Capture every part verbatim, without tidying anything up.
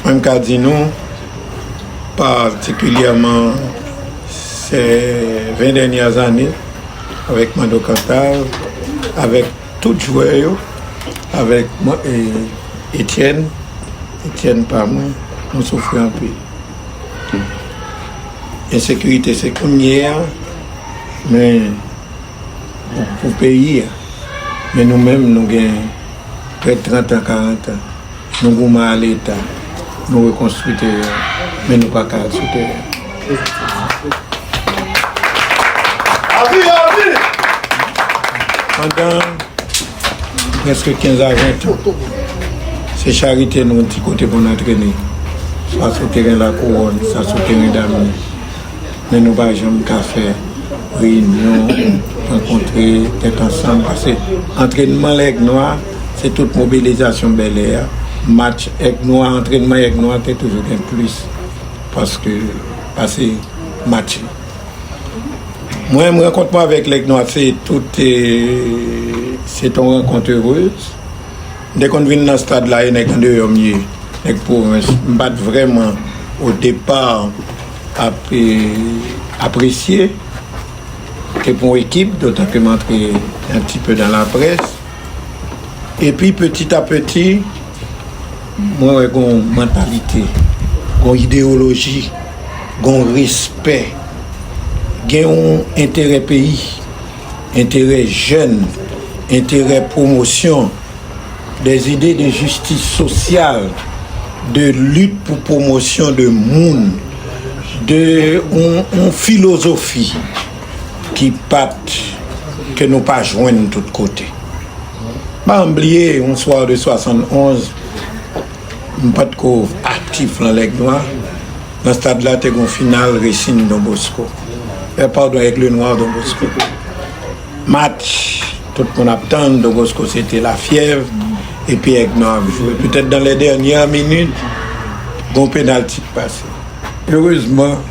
Mwen, m ka di nou, patikilyèman, se ven dènyè ane, avèk Mando Kantav, avèk tout jwè yo, avèk mwen, e, Etienne, Etienne pa mwen, nou soufri anpil. Ensekirite se kounye a, men pou, pou peyi a. Men nou menm, nou gen prè trant an, karant an. Nou goumen a Leta, nou rekonstwi teren, men nou pa ka al sou teren. Pandan prèske kenz a ven tan, se charite nou di kote pou n antrene, swa sou teren Lakouwòn, swa sou teren Damni. Men nou pa janm ka fè reyinyon, rankontre tèt ansanm, paske antrènman Lèg Nwa, se tout mobilizasyon bèlè a. Match Èg Nwa, antrènman Èg Nwa te toujou gen plis, paske, pase match. Mwen, m rankont mwen avèk Lèg Nwa, se tout, e, se t on rankont erez. M te konn vin nan stad la, e nèg andeyò m ye, nèg pwovens. M pa t vrèman, o depa, ap, e, apresye. Te pou yon ekip, dotan ke m antre un petit peu dans la presse. Epi, petit à petit, mwen wè gon mantalite, gon ideyoloji, gon respè, gen yon enterè peyi, enterè jèn, enterè pwomosyon, des idées de justice sociale, de lit pou pwomosyon de moun, de yon, yon filozofi ki pa t, ke nou pa jwenn tout kote. Pa bliye, yon swa de swasannonz, m pa t ko aktif lan Lèg Nwa. Nan stad la, te gon final Racing Don Bosco. E, padon, Aigle Noir Don Bosco. Match, tout moun ap tann, Don Bosco se te lafyèv, epi Aigle Noir ap jwe. Petèt dans les dernières minutes, gon penalti k pase. Erezman,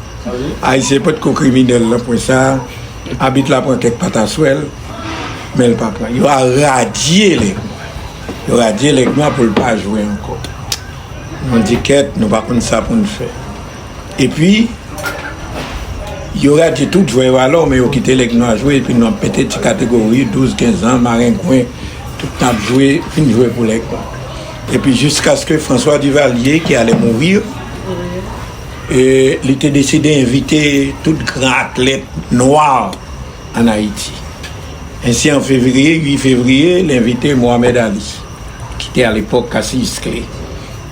Ayisyen pa t ko kriminèl nan pwen sa a. Abit la pran kèk pataswèl, men l pa pran. Yo a radye Lèg Nwa. Yo radye Lèg Nwa pou l pa jwe ankò. Nou di kèt, nou pa konn sa pou n fè. Epi, yo radye tout jwè yo alò, men yo kite Lèg Nwa jwe, epi nou ap mete ti kategori douz, kenz an, marengwen, tout n ap jwe, fin jwe pou Lèg Nwa. Epi jiskaske François Duvalier, qui allait mourir, e, li te deside envite tout gran atlèt nwa an Ayiti. Ensi, an fevriye, uit fevriye, li envite Mohamed Ali, ki te alepòk Cassius Clay,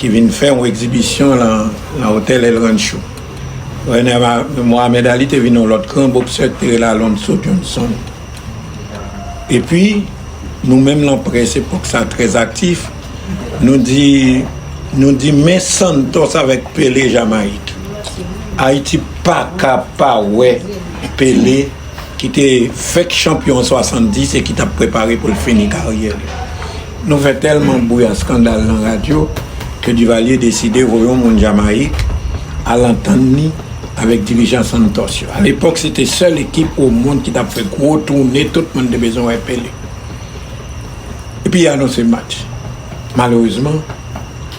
ki vin fè yon egzibisyon lan, lan otèl El Rancho. Mohamed Ali te vin yon lòt gran boksè ki te rele Alonzo Johnson. Epi, nou menm lan près epòk sa trè aktif, nou di, nou di men Santos avèk Pele Jamayik. Ayiti pa ka pa wè Pele ki te fèk chanpyon an swasanndis e ki t ap prepare pou l fini karyè li. Nou fè tèlman bri a eskandal lan radyo ke Duvalier deside voye yon moun Jamayik al antann li avèk dirijan Santos yo. Alepòk, se te sèl ekip o mond ki t ap fè gwo toune, tout moun te bezwen wè Pele. Epi, y anonse match. Malerezman,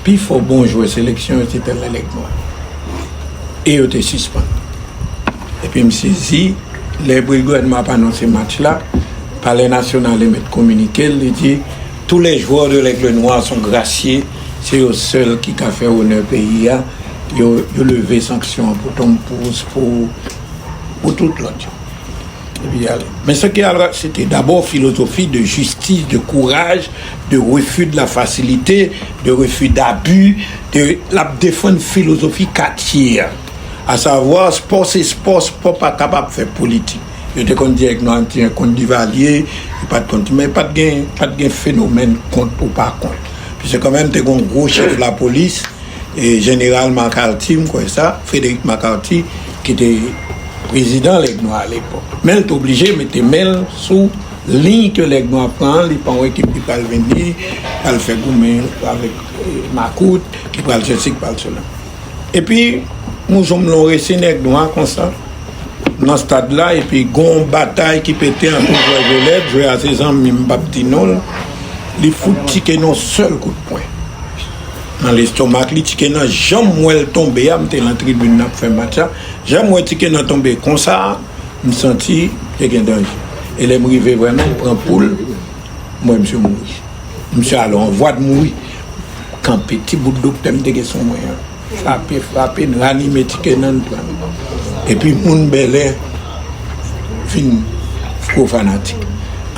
pi fò bon jwè seleksyon yo se te Lèg Nwa. E yo te sispann. Epi m sezi, lè gouvènman ap anonse match la, Palè Nasyonal emèt kominike, li di: Tous les joueurs de l'Aigle Noir sont graciés, se yo sèl ki ka fè onè peyi a, yo, yo leve sanksyon an pou Tom Cruise, pou, pou tout lòt yo. Epi ale. Men ce qui a, c'était d'abord philosophie de justice, de courage, de refus de la facilité, de refus d'abus, de, l ap defann filozofi katye a. Asavwa, spò se spò, spò pa kapab fè politik. Yo te konn di Aigle Noir te konn Duvalier, yo pa t konn, men pa t gen, pa t gen fenomèn kont ou pa kont. Piske kanmenm te gon gwo chèf lapolis, e, Jeneral McCarthy, m kwè sa, Frederick McCarthy, ki te prezidan Lèg Nwa alepòk. Men l te oblije mete men l sou liy ke Lèg Nwa pran an, li pa yon ekip ki pral vini, pral fè goumen avèk, e, makout, ki pral sesi, ki pral sela. Epi, yon jou m lon resi Nèg Nwa konsa, nan stad la, epi gon batay ki pete ant yon jwè Jolèt, jwè a se zanmi m, m p ap di non l, li fout Tike yon sèl kout pwen. nan lestomak li, Ti Kenan, jan m wè l tonbe a, m te nan tribin nan ap fè match la, jan m wè Ti Kenan tonbe konsa, m santi te gen danje. E lè m rive vrèman, m pran poul, m wè misye mouri. Misye alò an vwa de mouri. Kanpe, ti bout doktè m te gen sou mwen an. Frape, frape, n ranime Ti Kenan, n pran. Epi moun Bèlè vin gwo fanatik.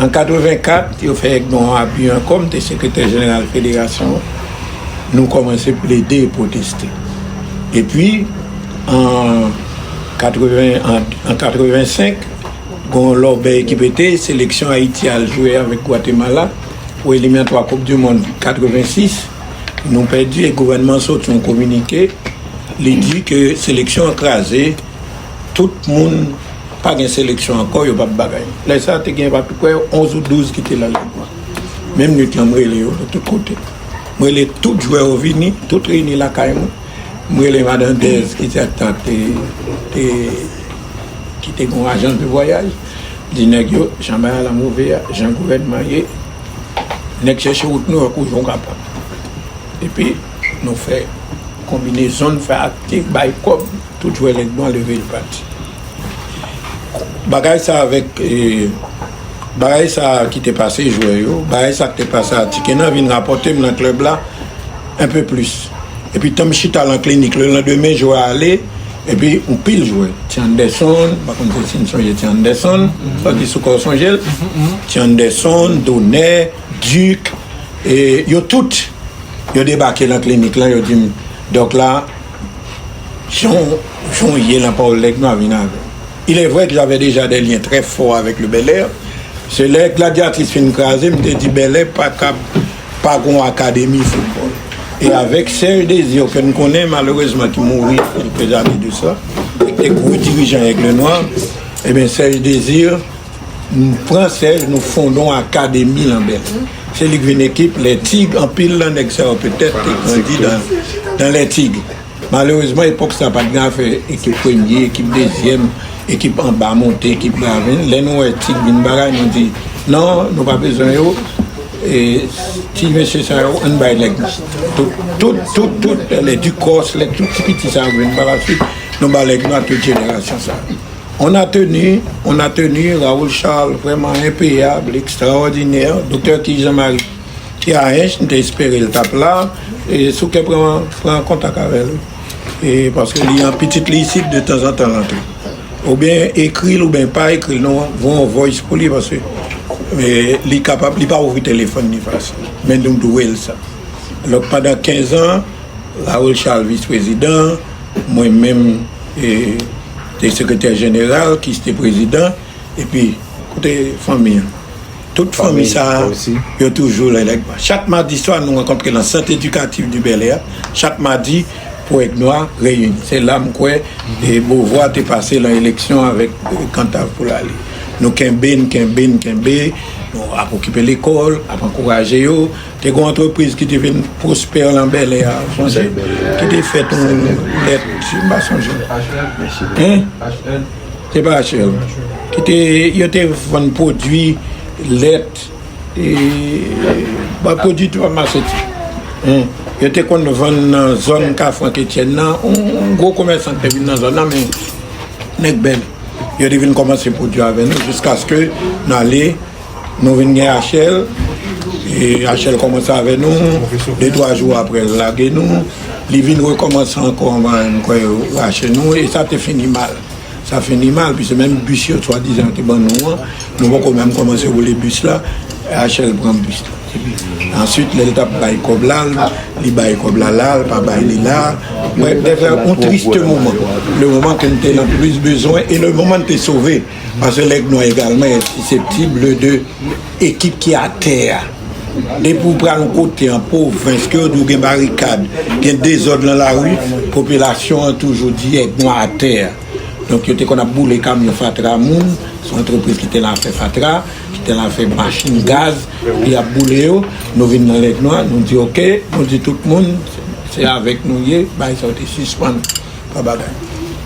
An katrevenkat, yo fè Egnon abi ankò, m te sekretè jeneral federasyon an. Nou kòmanse plede e pwoteste. Epi, an katreven, an, an katrevensenk, gon lòbèy ki pete, seleksyon Ayiti al jwe avèk Gwatemala pou eliminatwa Koup di Mond katrevensis. Nou pèdi e gouvènman sot yon kominike, li di ke seleksyon an kraze, tout moun pa gen seleksyon ankò, yo p ap bagay. Lè sa a, te gen apèprè onz ou douz ki te nan Lègnwa. Menm nwit lan, m rele yo de tout kote. M rele tout jwè yo vini, tout reyini lakay mwen. M rele madan Dèz ki te, te, te, ki te gen yon ajans de vwayaj. M di nèg yo, jan bagay la move a, jan gouvènman ye, nèg chèche wout nou, kou jan w kapab. Epi, nou fè konbinezon, n fè akte, bay kòb, tout jwè Lègnwa leve l pati. Bagay sa avèk, eh, bagay sa ki te pase jwè yo, bagay sa ki te pase a Ti Kenan vin rapòte m nan klèb la enpe plis. Epi tan m chita lan klinik, lelandemen jwè ale, epi yon pil jwè. Ti Anderson, m pa konn si n sonje Ti Anderson, sòti sou kò sonje l. Ti Anderson, Donè, Dik, e yo tout, yo debake lan klinik lan, yo di m, dòk la, jan w, jan w ye lan pawòl Lègnwa, vin avè m. Il est vrai que j'avais déjà des liens très forts avec le Bel Air. Se lè Gladiatris fin kraze, m te di Bèlè pa kab pa gon akademi foutbòl. E avèk Serge Désir, ke n konnen malerezman, ki mouri kèlke zane de sa, ki te gwo dirijan Aigle Noir, ebyen, Serge Désir, nou pran Serge, nou fonde yon akademi lan Bèlè. Se li k vin ekip Les Tigres, anpil lan nèg sa yo petèt te grandi dan, dan Les Tigres. Malerezman, epòk sa, pa t gen afè ekip premye, ekip dezyèm, ekip anba monte, ekip bra vin. Lè nou wè Tig vin bagay, nou di, non, nou pa bezwen yo. E ti mesye sa yo, ann bay Lègnwa. Tout, tout, tout, tout, lè Dikòs, lè tout ti piti sa yo vin pa la swit, nou ba Lègnwa tout jenerasyon sa yo. On a tenu, on a tenu, Raoul Charles, vrèman enpeyab, ekstraòdinè, Doktè Tig Jean-Marie, ki a Ench, m te espere l t ap la, e si w ka pran, pran kontak avè l, wi. E paske li an pitit li isit, de tanzantan l antre. Oubyen ekri l, oubyen pa ekri l, non, voye yon voice pou li, paske, e, li kapab, li pa ouvri telefòn li fasil. Men nou dwe l sa. Donk, pandan kenz an, Raoul Charles vis prezidan, mwen menm, e, te sekretè jeneral, Kis te prezidan, epi, kote fanmi an? Tout fanmi sa a, yo toujou la. Chak madi swa, nou rankontre lan Sant Edikatif di Bèlè a. Chak madi, pou Aigle Noir reyini. Se la m kwè, e, Beauvoir te pase lan eleksyon avèk, e, Cantave pou l ale. Nou kenbe, n kenbe, n kenbe. Nou ap okipe lekòl, ap ankouraje yo. Te gen yon antrepriz ki te vin pwospè lan Bèlè a, sonje, ki te fè yon lèt, si m pa sonje. Hein? Se pa H L. Ki te, yo te vann pwodui, lèt, e, ba, pwodui famaseti. Hein? Yo te konn vann nan zòn Kafou Ank Etyèn nan, yon, yon gwo komèsan ki te vin nan zòn nan, men nèg Bèlè. Yo te vin kòmanse pwodui avè nou, jiskaske n ale, nou vin gen H L, e H L kòmanse avè nou, de twa jou apre, l lage nou, li vin rekòmanse ankò, anba, m kwè yo rache nou, e sa te fini mal. Sa fini mal, piske menm bis yo, swadizan, yo te ban nou an, nou poko menm kòmanse woule bis la, H L pran bis la. Answit, lè l t ap bay kòb la, li bay kòb la la, l pa bay li la. Brèf, te fè yon triste moman. Le moman ke n te nan plis bezwen e le moman n te sove. Paske Lèg Nwa egalman est susceptible de ekip ki atè a. Depi w pral yon kote an pwovens, ke yo di w gen barikad, gen dezòd nan lari, popilasyon an toujou di Lèg Nwa atè a. Donk, yo te konn ap boule kamyon fatra moun, se yon antrepriz ki te la fè fatra, ki te la fè machin gaz, li ap boule yo. Nou vin nan Lèg Nwa, nou di oke, nou di tout moun, se avèk nou ye, bagay sa yo te sispann, pa bagay.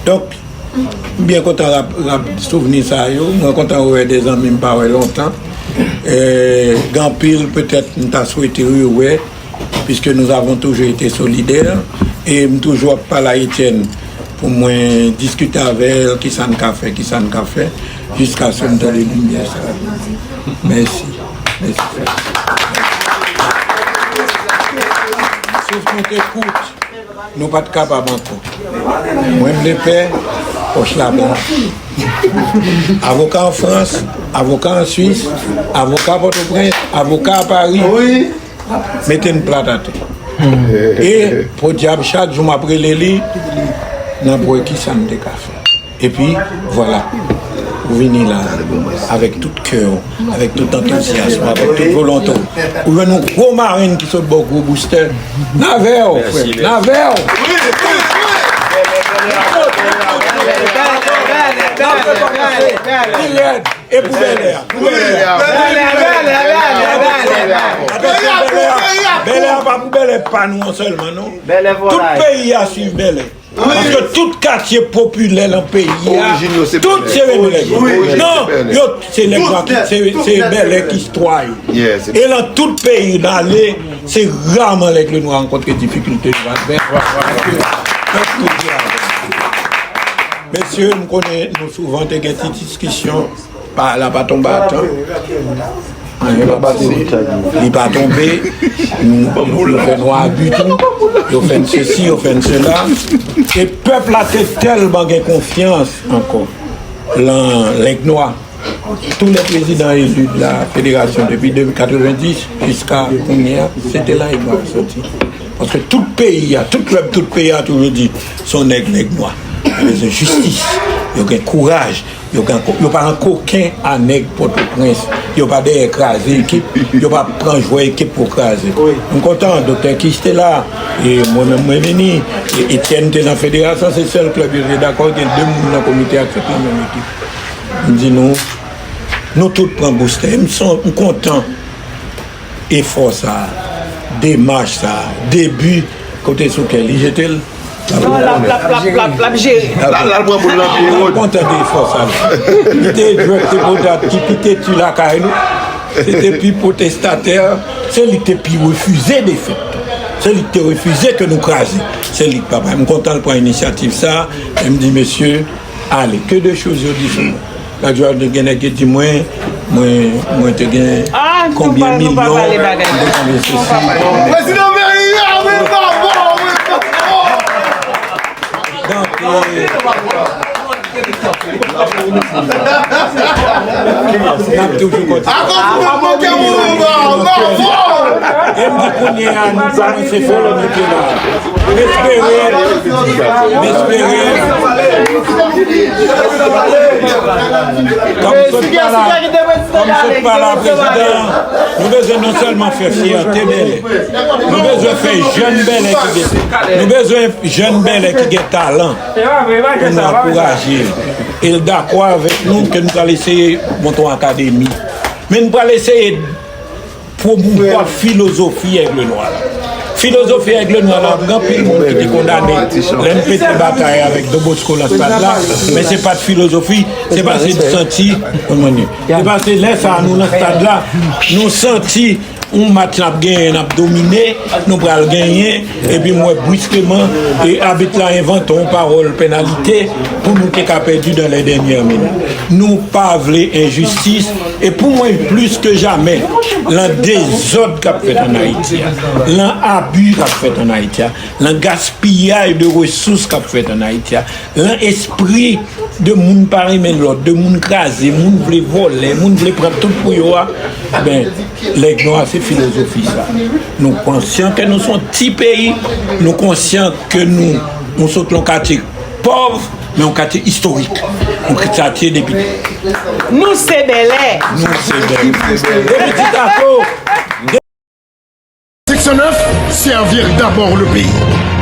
Donk, m byen kontan rap, rap souvni sa yo, mwen kontan rewè de zanmi m pa wè lontan. E, gen anpil, petèt, m ta swete rewè, puisque nous avons toujours été solidaires, e m toujou ap pale a Etienne pou mwen diskite avè l, kisa n ka fè, kisa n ka fè, jiskaske m tande limyè sa. Mèsi. Mèsi, frè. Souf nou te kout. Nou pa t kapab ankò. Mwen, m te pè, pòch la plen. Avoka an Frans, avoka an Swis, avoka Pòtoprens, avoka a Pari, mete n plat atè. E, podyab, chak jou m ap rele li, n ap wè kisa n te ka fè. Epi, vwala, ou vini la, avèk tout kè w, avèk tout antouzyasm, avèk tout volonte w. Ou jwenn yon gwo marenn ki sot bò gwo boustè. N avè w, frè m, n avè w. N ap rekòmanse. Pi rèd. E pou bèlè a, pou bèlè a. Atansyon, bèlè a, bèlè a pa pou bèlè pa nou an sèlman, non. Tout peyi a swiv bèlè. Paske tout katye popilè nan peyi a, tout se René Lègnwa. Non, yo, se Lègnwa ki, se, se bèlè ki istwa yo. E nan tout peyi n ale, se raman Lègnwa rankontre difikilte yo pa t fè. Mesye, m konnen nou souvan te gen ti diskisyon. Pa, la pa tonbe a tan. Anyen pa pase. Li pa tonbe. Nou, yo fè nou abi tou. Yo fè n sesi, yo fè n sela. E pèp la te tèlman gen konfyans ankò lan Lègnwa. Tou lè prezidan eli de la federasyon depi de katrevendis jiska kounye a, se te lan Lègnwa ki soti. Paske tout peyi a, tout klèb, tout peyi a toujou di, se yon nèg Lègnwa. Yo bezwen jistis. Yo gen kouraj. Yo gen ko-, yo pa nan koken a nèg Pòtoprens. Yo pa dèyè kraze ekip. Yo pa pran jwè ekip pou kraze. M kontan, Doktè Kis te la, e mwen menm mwen vini, e Etienne te nan federasyon, se sèl klèb yo te dakò, gen de moun nan komite a ki sot nan menm ekip. M di nou, nou tout pran boustè. M son-, m kontan efò sa, demach sa, debi kote sou kè li jete l. Non, l ap, l ap, l ap, l ap, l ap jere. L al, l al pran boul nan pye wòd. Kontan de efò sa. Li te jwè te potat ki pi teti lakay nou. Se te pi pwotestatè, se li te pi refize defèt. Se li te refize ke nou kraze. Se li k pa bay. M kontan l pran inisyativ sa. E m di, mesye, ale, que de choses yo di sou mwen. Lòt jou, gen nèg ki di mwen, mwen, mwen te gen konbyen milyon, mwen te konbyen sesi. Prezidan peyi a, men pa bon, men pa bon. Donk, e, n ap toujou kontinye. Akoz ou pa manke moun, pa bon. E m di kounye a, nou kòmanse fè yon moute la. M espere, m espere, kòm sot pale, kòm sot pale a prezidan, nou bezwen non sèlman fè fyète bèlè, nou bezwen fè jèn bèlè ki gen, nou bezwen jèn bèlè ki gen talan pou nou ankouraje. E l dakò avèk nou ke nou pral eseye monte yon akademi. Men nou pral eseye pwomouvwa filozofi Aigle Noir la. Filozofi Aigle Noir la, gen anpil moun ki te kondane lè n pete batay avèk Don Bosco lan stad la, men se pa t filozofi, se paske n santi, se paske lè sa a nou lan stad la, nou santi yon match n ap genyen, n ap domine, nou pral genyen, epi m wè briskeman, e abit la envante yon pawòl penalite pou nou te ka pèdi dans les dernières minutes. Nou pa vle enjistis, e pou mwen, plis ke jamè, lan dezòd k ap fèt ann Ayiti a, lan abi k ap fèt ann Ayiti a, lan gaspiyaj de resous k ap fèt ann Ayiti a, lan espri de moun pa renmen lòt, de moun kraze, moun vle vòlè, moun vle pran tout pou yo a, ben, Lègnwa se filozofi sa. Nou konsyan ke nou se yon ti peyi, nou konsyan ke nou, nou sot lan katye pòv, men yon katye istorik. Yon katye depi... Nou se bèlè. Nou se bèlè. Depi Ti Tako. Section neuf, servir d'abord le pays.